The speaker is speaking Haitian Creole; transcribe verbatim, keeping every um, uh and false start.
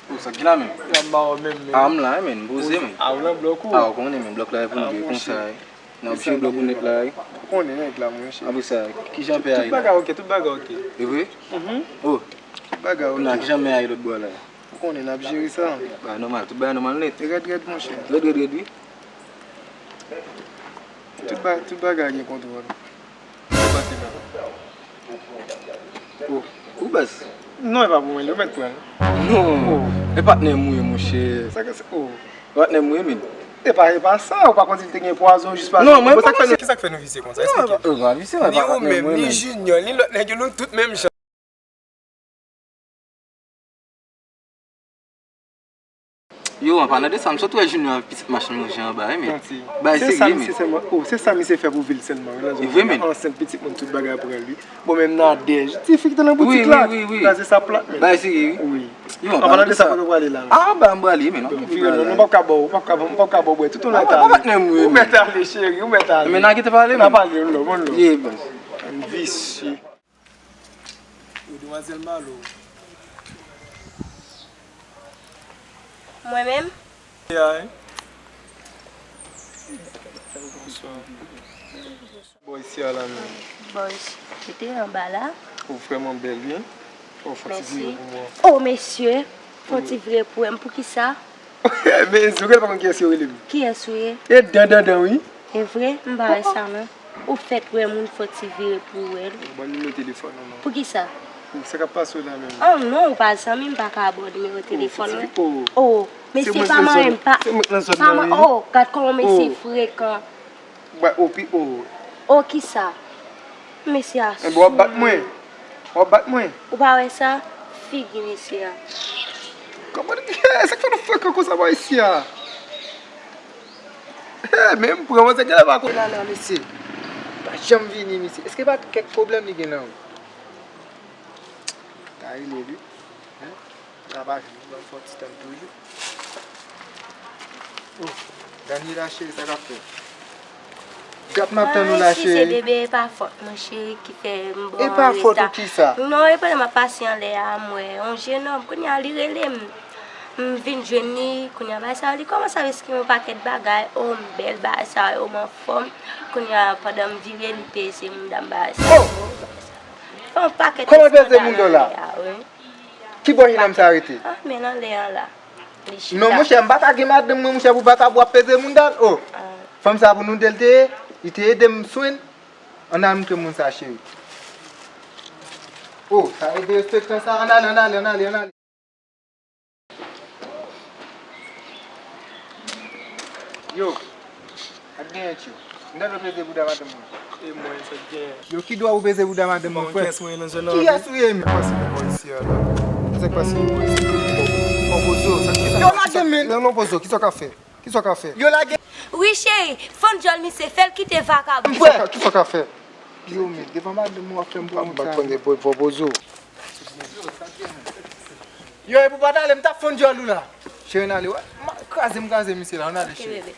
Ou sa k gen la menm? L ap ba w menm, men. A, m la, men, m poze, men. A, ou nan blòk ou? A, ou konnen, men, blòk la e pou n viv konsa, wi. N ap jwe blòk ou nèt la, wi. Ou konnen nèg la, monchè. Apre sa, kijan pè a ye la? Tout bagay oke, tout bagay oke. E vre? Mhm. Oh. Tout bagay oke. Kounye a, kijan mè a ye lòt bò a la? Ou konnen, n ap jere sa. Bagay nòmal, tout bagay nòmal nèt. Rèd, rèd, monchè. Rèd, rèd, rèd, wi. Tout ba-, tout bagay gen kontwòl. Ou bati la. Oh, ou baz? Non, e pa pou mwen, li, ou mèt pran l. Non. Oh. E patnè m ou ye, monchè. Sa ke se? Oh. Patnè m ou ye, men. E pa, e pa sa, ou pa konn si l te gen pwazon jis paske. Non, mwen pa konn. Sa k fè nou, ki sa k fè nou visye konsa? Eksplike m. Non, e pa visye, mwen pa patnè m ou ye, men. Ni Junior, ni lòt nèg yo, nou tout menm jan. Yo, an palan de sa, m sot wè Junior ak pitit machann manje anba, wi, men. Bay serye, men. Se sa misye fè pou vil sèlman, wi, nan zòn nan. Ansent pitit moun, tout bagay pran li. Bon, menm Nadège, ti fi ki te nan boutik la, kraze sa plat, men. Bay serye, wi. Wi. Yo, an palan de sa, kote w prale la? A, anba m prale, men. Bon, vire non, non, m p ap ka ba w, m p ap ka ba w, m p ap ka ba w bwè tout yon lèt ale. Ou mèt ale, cheri, ou mèt ale. Men n a kite pale, men. N a pale, yon lòt, yon lòt. Ye, baz. Visye. Yo, demwazèl Malo. Mwen menm? Ya, wi. Bonswa. Bò isi a la menm. Bò isi. Ou te anba la. Ou vrèman bèl, wi. Oh, fè yon ti vire pou mwen. Oh, mesye. Fè yon ti vire pou mwen. Poukisa? Men, Zourel pa konn kiyès yo rele m. Kiyès ou ye? E dan, dan, dan, wi. E vre? M pa wè sa, non. Ou fèk wè moun, fò ti vire pou w wè l. Ban nimewo telefòn ou non. Poukisa? Ou, sa k ap pase w la menm? Oh, non, ou pa zanmi m, pa ka ba w nimewo telefòn mwen. Oh, mesye pa manyen m, pa, pa man-, oh, gad kòman mesye frekan. Ba, oh, pi, oh. Oh, kisa? Mesye a sou. Enben, w ap bat mwen. W ap bat mwen. Ou pa wè sa? Figi mesye a. Kòman, sa k fè nou frekan konsa, bò isi a? Hey, men m pran manzè genlè pa konn. Lala, mesye. Pa janm vini, mesye. Èske pa kèk pwoblèm li gen nan ou? Ta rele li. Hein? La pa vini, ban m fè yon ti tann toujou. Oh, Daniela cheri, sa k ap fèt? Gad m ap tann ou la, cheri. Eskize, bebe, e pa fòt mwen, cheri, ki fè m ba w an reta. E pa fòt ou kisa? Non, e pandan m ap pase anlè a, m wè yon jenòm, kounye a, li rele m. M vin jwenn li, kounye a, bagay sa yo, li kòmanse ap esplike m yon pakèt bagay, o, m bèl, bagay sa yo, m anfòm. Kounye a, pandan m vire, li peze mouda m, bagay sa yo. Oh! Fè yon pakèt eskandal anlè a, wi. Kòman peze mouda w la? Ki bò jenòm sa rete? Ah, men anlè an la. Li chita. Non, monchè, m pa ka gen madanm mwen, monchè, pou vakabon ap peze mouda l, oh. Ah. Fanm sa pou nou de l te ye, li te ede m swen. Ann al montre moun sa, cheri. Oh, sa e derespektan sa, ann ale, ann ale, ann ale, ann ale. Yo, ak genyen tyo. M ta dwe peze bouda madanm mwen. E mwen, sa k genyen? Yo, ki dwa ou peze bouda madanm mwen, frè? Kiyès ou ye menm? Sa k pase nan bò isi a la? Sa k pase nan bò isi a? Bon, Bozo, sa k pase? Yo, lage men! Non, non, Bozo, kisa w ka fè? Kisa w ka fè? Yo, lage. Wi, cheri, fann dyòl misye, fè l kite vakabon. Kisa w ka, kisa w ka fè? Yo, men, devan madanm mwen w ap fè m pran wout sa. Bon, Bozo. Yo, epi w pa t ale, m t ap fann dyòl ou la. Cheri, n ale, wè. M ap kraze, m kraze misye la, ann ale, cheri.